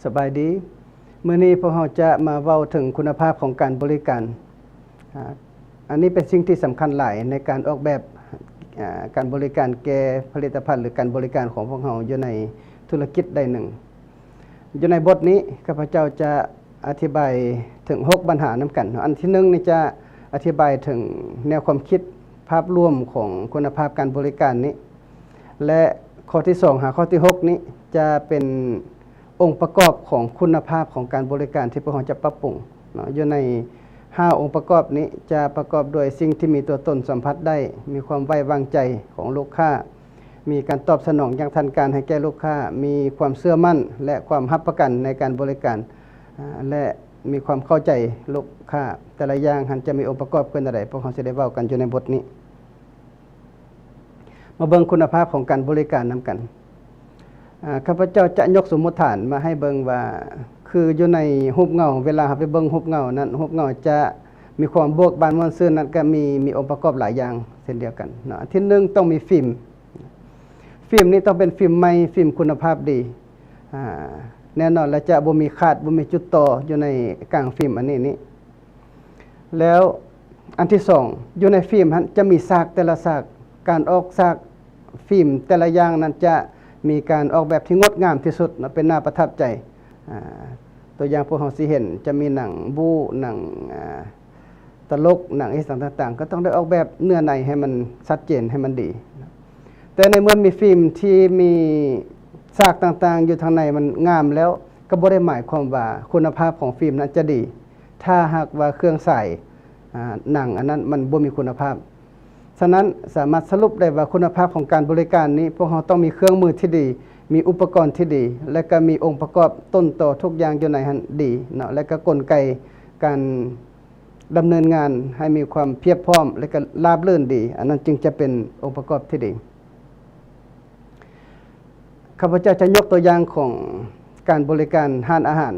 ສະບາຍດີ. ມື້ນີ້ພວກເຮົາຈະມາເວົ້າເຖິງຄຸນນະພາບຂອງການບໍລິການ. ອາ ອັນນີ້ເປັນສິ່ງທີ່ສຳຄັນຫຼາຍໃນການອອກແບບ ອາ ການບໍລິການແກ່ຜະລິດຕະພັນ ຫຼື ການບໍລິການຂອງພວກເຮົາຢູ່ໃນທຸລະກິດໃດໜຶ່ງ. ຢູ່ໃນບົດນີ້ ຂ້າພະເຈົ້າຈະອະທິບາຍເຖິງຫົກບັນຫານຳກັນເນາະ. ອັນທີໜຶ່ງນີ້ຈະອະທິບາຍເຖິງແນວຄວາມຄິດພາບລວມຂອງຄຸນນະພາບການບໍລິການນີ້ ແລະ ຂໍ້ທີສອງຫາຂໍ້ທີຫົກນີ້ຈະເປັນອົງປະກອບຂອງຄຸນນະພາບຂອງການບໍລິການທີ່ພວກເຮົາຈະປັບປຸງເນາະ. ຢູ່ໃນຫ້າອົງປະກອບນີ້ຈະປະກອບດ້ວຍສິ່ງທີ່ມີຕົວຕົນສຳຜັດໄດ້, ມີຄວາມໄວ້ວາງໃຈຂອງລູກຄ້າ, ມີການຕອບສະໜອງຢ່າງທັນການໃຫ້ແກ່ລູກຄ້າ, ມີຄວາມເຊື່ອໝັ້ນ ແລະ ຄວາມຮັບປະກັນໃນການບໍລິການ ອາ ແລະ ມີຄວາມເຂົ້າໃຈລູກຄ້າ. ແຕ່ລະຢ່າງຫັ້ນຈະມີອົງປະກອບຄືແນວໃດ, ພວກເຮົາຊິໄດ້ເວົ້າກັນຢູ່ໃນບົດນີ້. ມາເບິ່ງຄຸນນະພາບຂອງການບໍລິການນຳກັນ. ອາ ຂ້າພະເຈົ້າຈະຍົກສົມມຸດຖານມາໃຫ້ເບິ່ງວ່າ ຄືຢູ່ໃນຮູບເງົາ, ເວລາເຮົາໄປເບິ່ງຮູບເງົານັ້ນ, ຮູບເງົາຈະມີຄວາມບວກບານມ່ວນຊື່ນນັ້ນ ກໍມີ, ມີອົງປະກອບຫຼາຍຢ່າງເຊັ່ນດຽວກັນເນາະ. ອັນທີໜຶ່ງຕ້ອງມີຟິມ. ຟິມນີ້ຕ້ອງເປັນຟິມໃໝ່, ຟິມຄຸນນະພາບດີ. ອາ ແນ່ນອນແລ້ວຈະບໍ່ມີຂາດ, ບໍ່ມີຈຸດຕໍ່ຢູ່ໃນກາງຟິມອັນນີ້ນີ້. ແລ້ວອັນທີສອງ ຢູ່ໃນຟິມຫັ້ນຈະມີສາກແຕ່ລະສາກ, ການອອກສາກຟິມແຕ່ລະຢ່າງນັ້ນຈະມີການອອກແບບທີ່ງົດງາມທີ່ສຸດເນາະ, ເປັນໜ້າປະທັບໃຈ. ອາ ຕົວຢ່າງພວກເຮົາຊິເຫັນຈະມີໜັງບູ້, ໜັງ ອາ ຕະຫຼົກ, ໜັງອີ່ຫຍັງຕ່າງໆ ກໍຕ້ອງໄດ້ອອກແບບເນື້ອໃນໃຫ້ມັນຊັດເຈນ, ໃຫ້ມັນດີ. ແຕ່ໃນເມື່ອມີຟິມທີ່ມີສາກຕ່າງໆຢູ່ທາງໃນມັນງາມແລ້ວ, ກໍບໍ່ໄດ້ໝາຍຄວາມວ່າຄຸນນະພາບຂອງຟິມນັ້ນຈະດີ ຖ້າຫາກວ່າເຄື່ອງສາຍ ອາ ໜັງອັນນັ້ນມັນບໍ່ມີຄຸນນະພາບ. ສະນັ້ນ ສາມາດສະຫຼຸບໄດ້ວ່າຄຸນນະພາບຂອງການບໍລິການນີ້ ພວກເຮົາຕ້ອງມີເຄື່ອງມືທີ່ດີ, ມີອຸປະກອນທີ່ດີ ແລະ ກໍມີອົງປະກອບຕົ້ນຕໍທຸກຢ່າງຢູ່ໃນຫັ້ນດີເນາະ, ແລະ ກໍກົນໄກການດຳເນີນງານໃຫ້ມີຄວາມພຽບພ້ອມ ແລະ ກໍລາບລື່ນດີ, ອັນນັ້ນຈຶ່ງຈະເປັນອົງປະກອບທີ່ດີ. ຂ້າພະເຈົ້າຈະຍົກຕົວຢ່າງຂອງການບໍລິການຮ້ານອາຫານ.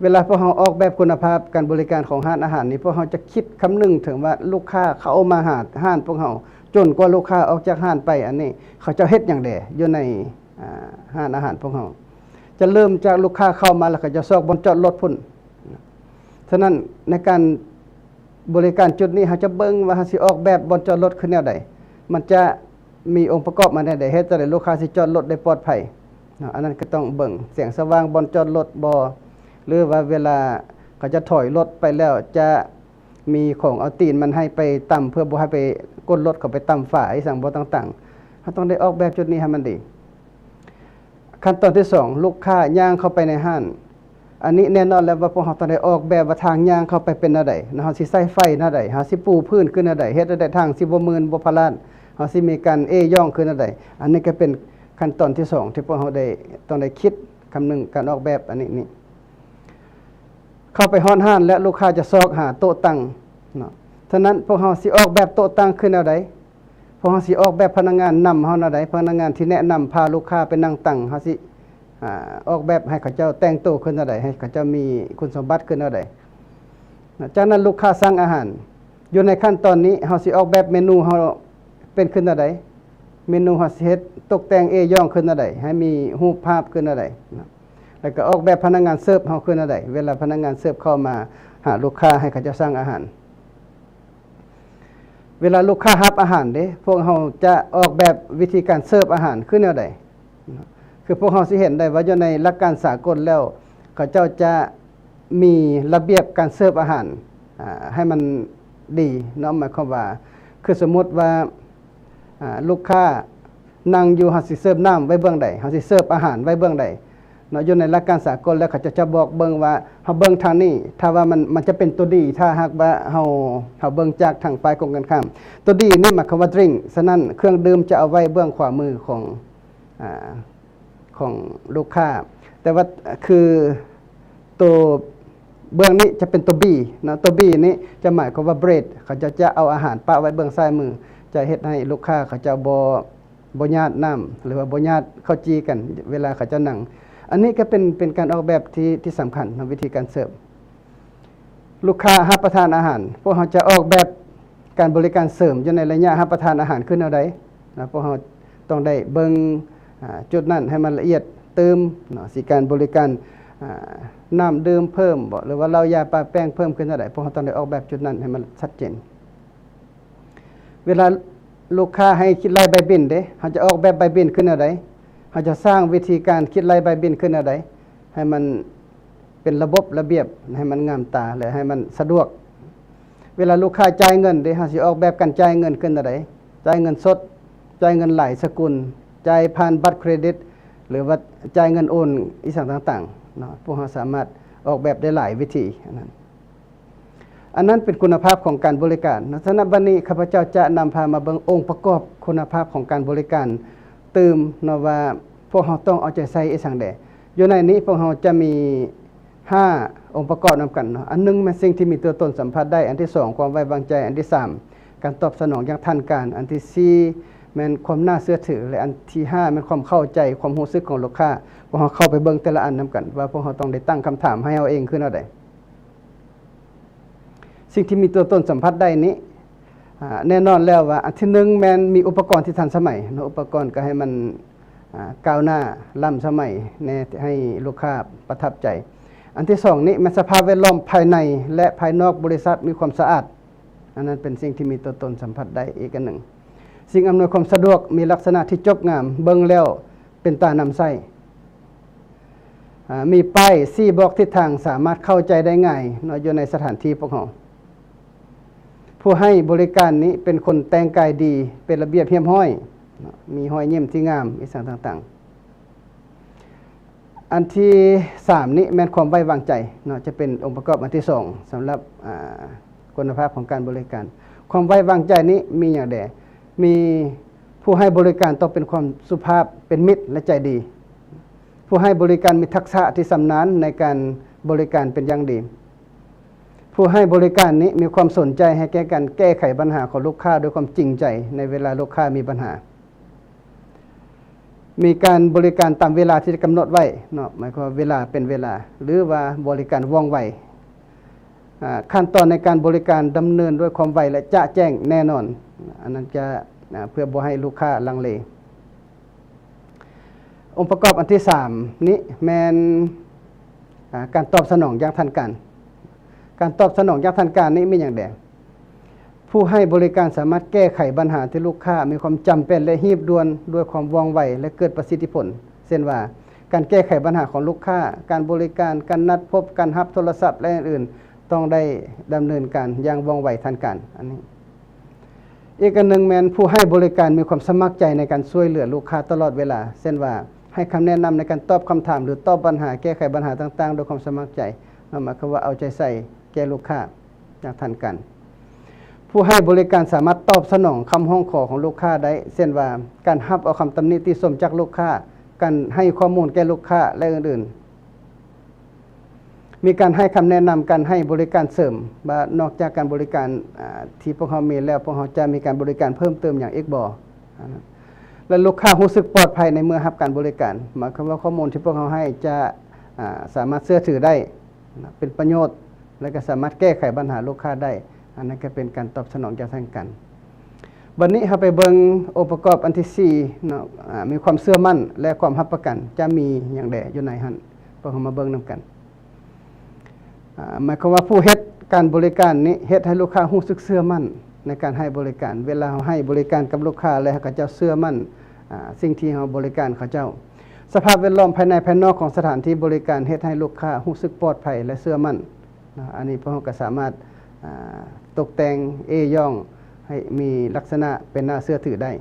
ເວລາພວກເຮົາອອກແບບຄຸນນະພາບການບໍລິການຂອງຮ້ານອາຫານນີ້, ພວກເຮົາຈະຄິດຄຳນຶງເຖິງວ່າລູກຄ້າເຂົ້າມາຫາຮ້ານພວກເຮົາ, ຈົນກວ່າລູກຄ້າອອກຈາກຮ້ານໄປ, ອັນນີ້ເຂົາເຈົ້າເຮັດຫຍັງແດ່ຢູ່ໃນ ອາ ຮ້ານອາຫານພວກເຮົາ. ຈະເລີ່ມຈາກລູກຄ້າເຂົ້າມາແລ້ວເຂົາຈະຊອກບ່ອນຈອດລົດພຸ້ນ. ສະນັ້ນໃນການ ບໍລິການຈຸດນີ້ ເຮົາຈະເບິ່ງວ່າເຮົາຊິອອກແບບບ່ອນຈອດລົດຄືແນວໃດ, ມັນຈະມີອົງປະກອບມາແນວໃດ, ເຮັດຈັ່ງໃດລູກຄ້າຊິຈອດລົດໄດ້ປອດໄພເນາະ. ອັນນັ້ນກໍຕ້ອງເບິ່ງແສງສະຫວ່າງບ່ອນຈອດລົດບໍ່ ຫຼືວ່າເວລາເຂົາຈະຖອຍລົດໄປແລ້ວ ຈະມີຂອງເອົາຕີນມັນໃຫ້ໄປຕຳ ເພື່ອບໍ່ໃຫ້ໄປກົ້ນລົດເຂົາໄປຕຳຝາອີ່ຫຍັງບໍ່ຕ່າງໆ. ເຮົາຕ້ອງໄດ້ອອກແບບຈຸດນີ້ໃຫ້ມັນດີ. ຂັ້ນຕອນທີສອງ ລູກຄ້າຍ່າງເຂົ້າໄປໃນຮ້ານ. ອັນນີ້ແນ່ນອນແລ້ວວ່າພວກເຮົາຕ້ອງໄດ້ອອກແບບວ່າທາງຍ່າງເຂົ້າໄປເປັນແນວໃດເນາະ, ເຮົາຊິໃຊ້ໄຟແນວໃດ, ເຮົາຊິປູພື້ນຄືແນວໃດ, ເຮັດແນວໃດທາງຊິບໍ່ມື່ນບໍ່ພະລາດ, ເຮົາຊິມີການເອ້ຢອງຄືແນວໃດ. ອັນນີ້ກໍເປັນຂັ້ນຕອນທີສອງທີ່ພວກເຮົາໄດ້ ຕ້ອງໄດ້ຄິດຄຳນຶງການອອກແບບອັນນີ້ນີ້. ເຂົ້າໄປຮອດຮ້ານແລ້ວ ລູກຄ້າຈະຊອກຫາໂຕະຕັ່ງເນາະ. ສະນັ້ນ ພວກເຮົາຊິອອກແບບໂຕະຕັ່ງຄືແນວໃດ? ພວກເຮົາຊິອອກແບບພະນັກງານນຳເຮົາແນວໃດ? ພະນັກງານທີ່ແນະນຳພາລູກຄ້າໄປນັ່ງຕັ່ງ, ເຮົາຊິ ອາ ອອກແບບໃຫ້ເຂົາເຈົ້າແຕ່ງໂຕຄືແນວໃດ? ໃຫ້ເຂົາເຈົ້າມີຄຸນສົມບັດຄືແນວໃດ? ນະ ຈາກນັ້ນລູກຄ້າສັ່ງອາຫານ. ຢູ່ໃນຂັ້ນຕອນນີ້ ເຮົາຊິອອກແບບເມນູເຮົາເປັນຄືແນວໃດ? ເມນູເຮົາຊິເຮັດຕົກແຕ່ງເອ້ຢອງຄືແນວໃດ? ໃຫ້ມີຮູບພາບຄືແນວໃດ? ນະ ແລ້ວກໍອອກແບບພະນັກງານເສີບເຮົາຄືແນວໃດ? ເວລາພະນັກງານເສີບເຂົ້າມາຫາລູກຄ້າ ໃຫ້ເຂົາເຈົ້າສັ່ງອາຫານ. ເວລາລູກຄ້າຮັບອາຫານເດ້, ພວກເຮົາຈະອອກແບບວິທີການເສີບອາຫານຄືແນວໃດ? ຄືພວກເຮົາຊິເຫັນໄດ້ວ່າຢູ່ໃນຫຼັກການສາກົນແລ້ວ ເຂົາເຈົ້າຈະມີລະບຽບການເສີບອາຫານ ອາ ໃຫ້ມັນດີເນາະ. ໝາຍຄວາມວ່າ ຄືສົມມຸດວ່າ ອາ ລູກຄ້ານັ່ງຢູ່, ເຮົາຊິເສີບນ້ຳໄວ້ເບື້ອງໃດ? ເຮົາຊິເສີບອາຫານໄວ້ເບື້ອງໃດ? ເນາະ ຢູ່ໃນຫຼັກການສາກົນແລ້ວ ເຂົາເຈົ້າຈະບອກເບິ່ງວ່າ ເຮົາເບິ່ງທາງນີ້ ຖ້າວ່າມັນ ມັນຈະເປັນຕົວດີ ຖ້າຫາກວ່າເຮົາ ເຮົາເບິ່ງຈາກທາງຝ່າຍກົງກັນຂ້າມ. ຕົວດີນີ້ໝາຍຄວາມວ່າ drink, ສະນັ້ນເຄື່ອງດື່ມຈະເອົາໄວ້ເບື້ອງຂວາມືຂອງ ອາ ຂອງລູກຄ້າ. ແຕ່ວ່າ ຄື ໂຕເບື້ອງນີ້ຈະເປັນໂຕ B ເນາະ, ໂຕ B ນີ້ຈະໝາຍຄວາມວ່າ bread, ເຂົາເຈົ້າຈະເອົາອາຫານປະໄວ້ເບື້ອງຊ້າຍມື, ຈະເຮັດໃຫ້ລູກຄ້າເຂົາເຈົ້າບໍ່ ບໍ່ຍາດນ້ຳ ຫຼືວ່າບໍ່ຍາດເຂົ້າຈີ່ກັນເວລາເຂົາເຈົ້ານັ່ງ. ອັນນີ້ກໍເປັນ ເປັນການອອກແບບທີ່ ທີ່ສຳຄັນເນາະ, ວິທີການເສີບ. ລູກຄ້າຮັບປະທານອາຫານ, ພວກເຮົາຈະອອກແບບການບໍລິການເສີມຢູ່ໃນໄລຍະຮັບປະທານອາຫານຄືແນວໃດ? ນະ ພວກເຮົາຕ້ອງໄດ້ເບິ່ງ ອາ ຈຸດນັ້ນໃຫ້ມັນລະອຽດ ຕື່ມເນາະ, ຊິການບໍລິການ ອາ ນ້ຳດື່ມເພີ່ມບໍ ຫຼືວ່າເຫຼົ້າຢາປາແປ້ງເພີ່ມຂຶ້ນເທົ່າໃດ, ພວກເຮົາຕ້ອງໄດ້ອອກແບບຈຸດນັ້ນໃຫ້ມັນຊັດເຈນ. ເວລາລູກຄ້າໃຫ້ຄິດໄລ່ໃບບິນເດ້, ເຮົາຈະອອກແບບໃບບິນຂຶ້ນແນວໃດ? ເຮົາຈະສ້າງວິທີການຄິດໄລ່ໃບບິນຂຶ້ນແນວໃດ? ໃຫ້ມັນເປັນລະບົບລະບຽບ, ໃຫ້ມັນງາມຕາ ແລະ ໃຫ້ມັນສະດວກ. ເວລາລູກຄ້າຈ່າຍເງິນເດ້, ເຮົາຊິອອກແບບການຈ່າຍເງິນຂຶ້ນແນວໃດ? ຈ່າຍເງິນສົດ, ຈ່າຍເງິນຫຼາຍສະກຸນ, ຈ່າຍຜ່ານບັດເຄຣດິດ ຫຼືວ່າຈ່າຍເງິນໂອນ ອີ່ສັງຕ່າງໆເນາະ. ພວກເຮົາສາມາດອອກແບບໄດ້ຫຼາຍວິທີ ອັນນັ້ນ. ອັນນັ້ນເປັນຄຸນນະພາບຂອງການບໍລິການເນາະ. ສະນັ້ນ ບັດນີ້ຂ້າພະເຈົ້າຈະນຳພາມາເບິ່ງອົງປະກອບຄຸນນະພາບຂອງການບໍລິການຕື່ມເນາະ ວ່າພວກເຮົາຕ້ອງເອົາໃຈໃສ່ອີ່ສັງແດ່. ຢູ່ໃນນີ້ພວກເຮົາຈະມີຫ້າອົງປະກອບນຳກັນເນາະ. ອັນໜຶ່ງແມ່ນສິ່ງທີ່ມີຕົວຕົນສຳຜັດໄດ້, ອັນທີສອງຄວາມໄວ້ວາງໃຈ, ອັນທີສາມການຕອບສະໜອງຢ່າງທັນການ, ອັນທີສີ່ແມ່ນຄວາມໜ້າເຊື່ອຖື ແລະ ອັນທີຫ້າແມ່ນຄວາມເຂົ້າໃຈ, ຄວາມຮູ້ສຶກຂອງລູກຄ້າ. ພວກເຮົາເຂົ້າໄປເບິ່ງແຕ່ລະອັນນຳກັນ ວ່າພວກເຮົາຕ້ອງໄດ້ຕັ້ງຄຳຖາມໃຫ້ເຮົາເອງຄືແນວໃດ. ສິ່ງທີ່ມີຕົວຕົນສຳຜັດໄດ້ນີ້ ອາ ແນ່ນອນແລ້ວວ່າ ອັນທີໜຶ່ງແມ່ນມີອຸປະກອນທີ່ທັນສະໄໝເນາະ, ອຸປະກອນກໍໃຫ້ມັນ ອາ ກ້າວໜ້າລ້ຳສະໄໝແດ່ ໃຫ້ລູກຄ້າປະທັບໃຈ. ອັນທີສອງນີ້ແມ່ນສະພາບແວດລ້ອມພາຍໃນ ແລະ ພາຍນອກບໍລິສັດມີຄວາມສະອາດ, ອັນນັ້ນເປັນສິ່ງທີ່ມີຕົວຕົນສຳຜັດໄດ້. ອີກອັນໜຶ່ງ ສິ່ງອຳນວຍຄວາມສະດວກມີລັກສະນະທີ່ຈົບງາມ, ເບິ່ງແລ້ວເປັນຕານຳໃຊ້. ອາ ມີປ້າຍຊີ້ບອກທິດທາງ, ສາມາດເຂົ້າໃຈໄດ້ງ່າຍເນາະ ຢູ່ໃນສະຖານທີ່ພວກເຮົາ. ຜູ້ໃຫ້ບໍລິການນີ້ເປັນຄົນແຕ່ງກາຍດີ, ເປັນລະບຽບຮຽບຮ້ອຍເນາະ, ມີຮອຍຍິ້ມທີ່ງາມ ອີ່ສັງຕ່າງໆ. ອັນທີສາມນີ້ແມ່ນຄວາມໄວ້ວາງໃຈເນາະ, ຈະເປັນອົງປະກອບອັນທີສອງ ສຳລັບ ອາ ຄຸນນະພາບຂອງການບໍລິການ. ຄວາມໄວ້ວາງໃຈນີ້ມີຫຍັງແດ່? ມີຜູ້ໃຫ້ບໍລິການຕ້ອງເປັນຄວາມສຸພາບ, ເປັນມິດ ແລະ ໃຈດີ. ຜູ້ໃຫ້ບໍລິການມີທັກສະທີ່ຊຳນານໃນການບໍລິການເປັນຢ່າງດີ. ຜູ້ໃຫ້ບໍລິການນີ້ມີຄວາມສົນໃຈໃຫ້ແກ່ການແກ້ໄຂບັນຫາຂອງລູກຄ້າດ້ວຍຄວາມຈິງໃຈໃນເວລາລູກຄ້າມີບັນຫາ. ມີການບໍລິການຕາມເວລາທີ່ໄດ້ກຳນົດໄວ້ເນາະ, ໝາຍຄວາມວ່າເວລາເປັນເວລາ ຫຼືວ່າບໍລິການວ່ອງໄວ. ອາ ຂັ້ນຕອນໃນການບໍລິການດຳເນີນດ້ວຍຄວາມໄວ ແລະ ຈະແຈ້ງແນ່ນອນ. ອັນນັ້ນຈະ ອາ ເພື່ອບໍ່ໃຫ້ລູກຄ້າລັງເລ. ອົງປະກອບອັນທີສາມນີ້ແມ່ນ ອາ ການຕອບສະໜອງຢ່າງທັນການ. ການຕອບສະໜອງຢ່າງທັນການນີ້ມີຫຍັງແດ່? ຜູ້ໃຫ້ບໍລິການສາມາດແກ້ໄຂບັນຫາທີ່ລູກຄ້າມີຄວາມຈຳເປັນ ແລະ ຮີບດ່ວນດ້ວຍຄວາມວ່ອງໄວ ແລະ ເກີດປະສິດທິຜົນ, ເຊັ່ນວ່າ ການແກ້ໄຂບັນຫາຂອງລູກຄ້າ, ການບໍລິການ, ການນັດພົບ, ການຮັບໂທລະສັບ ແລະ ອື່ນໆ ຕ້ອງໄດ້ດຳເນີນການຢ່າງວ່ອງໄວທັນການ. ອັນນີ້ ອີກອັນໜຶ່ງແມ່ນຜູ້ໃຫ້ບໍລິການມີຄວາມສະໝັກໃຈໃນການຊ່ວຍເຫຼືອລູກຄ້າຕະຫຼອດເວລາ, ເຊັ່ນວ່າ ໃຫ້ຄຳແນະນຳໃນການຕອບຄຳຖາມ ຫຼື ຕອບບັນຫາ, ແກ້ໄຂບັນຫາຕ່າງໆ ດ້ວຍຄວາມສະໝັກໃຈ, ໝາຍຄວາມວ່າເອົາໃຈໃສ່ແກ່ລູກຄ້າຢ່າງທັນການ. ຜູ້ໃຫ້ບໍລິການສາມາດຕອບສະໜອງຄຳຮ້ອງຂໍຂອງລູກຄ້າໄດ້, ເຊັ່ນວ່າ ການຮັບເອົາຄຳຕຳໜິຕິຊົມຈາກລູກຄ້າ, ການໃຫ້ຂໍ້ມູນແກ່ລູກຄ້າ ແລະ ອື່ນໆ. ມີການໃຫ້ຄຳແນະນຳການໃຫ້ບໍລິການເສີມ ວ່ານອກຈາກການບໍລິການ ອາ ທີ່ພວກເຮົາມີແລ້ວ, ພວກເຮົາຈະມີການບໍລິການເພີ່ມເຕີມຫຍັງອີກບໍ່? ແລະ ລູກຄ້າຮູ້ສຶກປອດໄພໃນເມື່ອຮັບການບໍລິການ, ໝາຍຄວາມວ່າຂໍ້ມູນທີ່ພວກເຮົາໃຫ້ຈະ ອາ ສາມາດເຊື່ອຖືໄດ້, ເປັນປະໂຫຍດ ແລະ ກໍສາມາດແກ້ໄຂບັນຫາລູກຄ້າໄດ້. ອັນນັ້ນກໍເປັນການຕອບສະໜອງຢ່າງທັນການ. ບັດນີ້ເຮົາໄປເບິ່ງອົງປະກອບອັນທີສີ່ເນາະ, ອາ ມີຄວາມເຊື່ອໝັ້ນ ແລະ ຄວາມຮັບປະກັນ ຈະມີຫຍັງແດ່ຢູ່ໃນຫັ້ນ? ພວກເຮົາມາເບິ່ງນຳກັນ. ອາ ໝາຍຄວາມວ່າຜູ້ເຮັດການບໍລິການນີ້ເຮັດໃຫ້ລູກຄ້າຮູ້ສຶກເຊື່ອໝັ້ນໃນການໃຫ້ບໍລິການ. ເວລາເຮົາໃຫ້ບໍລິການກັບລູກຄ້າແລ້ວ ເຂົາເຈົ້າເຊື່ອໝັ້ນ ອາ ສິ່ງທີ່ເຮົາບໍລິການເຂົາເຈົ້າ. ສະພາບແວດລ້ອມພາຍໃນພາຍນອກຂອງສະຖານທີ່ບໍລິການເຮັດໃຫ້ລູກຄ້າຮູ້ສຶກປອດໄພ ແລະ ເຊື່ອໝັ້ນ. ເນາະ, ອັນນີ້ພວກເຮົາກໍສາມາດ ອາ ຕົກແຕ່ງເອ້ຍ້ອງໃຫ້ມີລັກສະນະເປັນໜ້າເຊື່ອຖືໄດ້.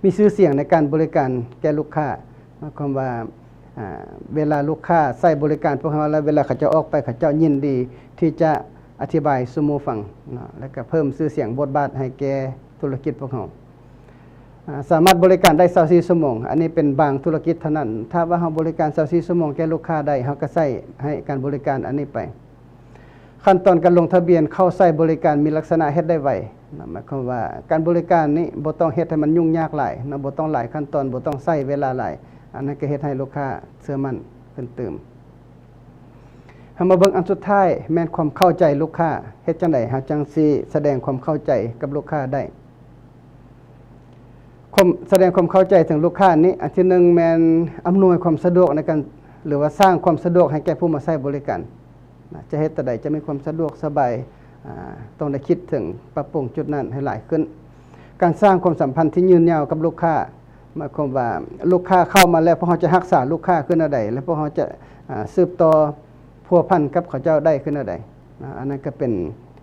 ມີຊື່ສຽງໃນການບໍລິການແກ່ລູກຄ້າ, ໝາຍຄວາມວ່າ ອາ ເວລາລູກຄ້າໃຊ້ບໍລິການພວກເຮົາແລ້ວ, ເວລາເຂົາເຈົ້າອອກໄປ, ເຂົາເຈົ້າຍິນດີທີ່ຈະອະທິບາຍສູ່ໝູ່ຟັງເນາະ, ແລະ ກໍເພີ່ມຊື່ສຽງບົດບາດໃຫ້ແກ່ທຸລະກິດພວກເຮົາ. ອາ ສາມາດບໍລິການໄດ້ຊາວສີ່ຊົ່ວໂມງ. ອັນນີ້ເປັນບາງທຸລະກິດເທົ່ານັ້ນ. ຖ້າວ່າເຮົາບໍລິການຊາວສີ່ຊົ່ວໂມງແກ່ລູກຄ້າໄດ້, ເຮົາກໍໃຊ້ໃຫ້ການບໍລິການອັນນີ້ໄປ. ຂັ້ນຕອນການລົງທະບຽນເຂົ້າໃຊ້ບໍລິການມີລັກສະນະເຮັດໄດ້ໄວນະ, ໝາຍຄວາມວ່າການບໍລິການນີ້ບໍ່ຕ້ອງເຮັດໃຫ້ມັນຫຍຸ້ງຍາກຫຼາຍນະ, ບໍ່ຕ້ອງຫຼາຍຂັ້ນຕອນ, ບໍ່ຕ້ອງໃຊ້ເວລາຫຼາຍ. ອັນນັ້ນກໍເຮັດໃຫ້ລູກຄ້າເຊື່ອໝັ້ນຂຶ້ນຕື່ມ. ເຮົາມາເບິ່ງອັນສຸດທ້າຍ ແມ່ນຄວາມເຂົ້າໃຈລູກຄ້າ. ເຮັດຈັ່ງໃດເຮົາຈັ່ງຊິສະແດງຄວາມເຂົ້າໃຈກັບລູກຄ້າໄດ້? ຄວາມ ສະແດງຄວາມເຂົ້າໃຈເຖິງລູກຄ້ານີ້ ອັນທີໜຶ່ງແມ່ນອຳນວຍຄວາມສະດວກໃນການ ຫຼືວ່າສ້າງຄວາມສະດວກໃຫ້ແກ່ຜູ້ມາໃຊ້ບໍລິການນະ ຈະເຮັດແນວໃດຈະມີຄວາມສະດວກສະບາຍ ອາ ຕ້ອງໄດ້ຄິດເຖິງປັບປຸງຈຸດນັ້ນໃຫ້ຫຼາຍຂຶ້ນ. ການສ້າງຄວາມສຳພັນທີ່ຍືນຍາວກັບລູກຄ້າ ໝາຍຄວາມວ່າລູກຄ້າເຂົ້າມາແລ້ວ ພວກເຮົາຈະຮັກສາລູກຄ້າຄືແນວໃດ ແລະ ພວກເຮົາຈະ ອາ ສືບຕໍ່ພົວພັນກັບເຂົາເຈົ້າໄດ້ຄືແນວໃດນະ ອັນນັ້ນກໍເປັນ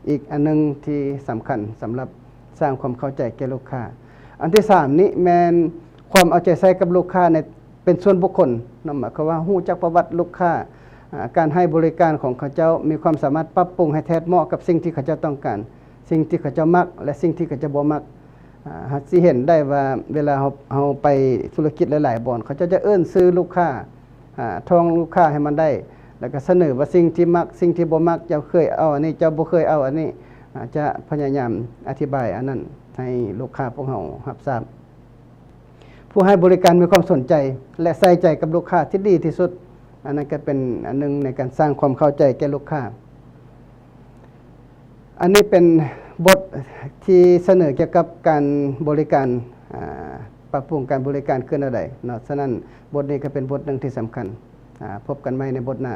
ອີກອັນໜຶ່ງທີ່ສຳຄັນສຳລັບສ້າງຄວາມເຂົ້າໃຈແກ່ລູກຄ້າ. ອັນທີສາມນີ້ແມ່ນຄວາມເອົາໃຈໃສ່ກັບລູກຄ້າໃນ ເປັນສ່ວນບຸກຄົນເນາະ ໝາຍຄວາມວ່າຮູ້ຈັກປະຫວັດລູກຄ້າ ອາ ການໃຫ້ບໍລິການຂອງເຂົາເຈົ້າ ມີຄວາມສາມາດປັບປຸງໃຫ້ແທດເໝາະກັບສິ່ງທີ່ເຂົາເຈົ້າຕ້ອງການ, ສິ່ງທີ່ເຂົາເຈົ້າມັກ ແລະ ສິ່ງທີ່ເຂົາເຈົ້າບໍ່ມັກ. ອາ ເຮົາຊິເຫັນໄດ້ວ່າເວລາເຮົາ ເຮົາໄປທຸລະກິດຫຼາຍໆບ່ອນ ເຂົາເຈົ້າຈະເອີ້ນຊື່ລູກຄ້າ ອາ ທ່ອງລູກຄ້າໃຫ້ມັນໄດ້ ແລ້ວກໍສະເໜີວ່າສິ່ງທີ່ມັກ ສິ່ງທີ່ບໍ່ມັກ ເຈົ້າເຄີຍເອົາອັນນີ້ ເຈົ້າບໍ່ເຄີຍເອົາອັນນີ້ ອາ ຈະພະຍາຍາມອະທິບາຍອັນນັ້ນໃຫ້ລູກຄ້າພວກເຮົາຮັບຊາບ. ຜູ້ໃຫ້ບໍລິການມີຄວາມສົນໃຈ ແລະ ໃສ່ໃຈກັບລູກຄ້າທີ່ດີທີ່ສຸດ. ອັນນັ້ນກໍເປັນອັນໜຶ່ງໃນການສ້າງຄວາມເຂົ້າໃຈແກ່ລູກຄ້າ. ອັນນີ້ເປັນບົດທີ່ສະເໜີກ່ຽວກັບການບໍລິການ ອາ ປັບປຸງການບໍລິການຄືແນວໃດເນາະ. ສະນັ້ນ ບົດນີ້ກໍເປັນບົດໜຶ່ງທີ່ສຳຄັນ. ອາ ພົບກັນໃໝ່ໃນບົດໜ້າ.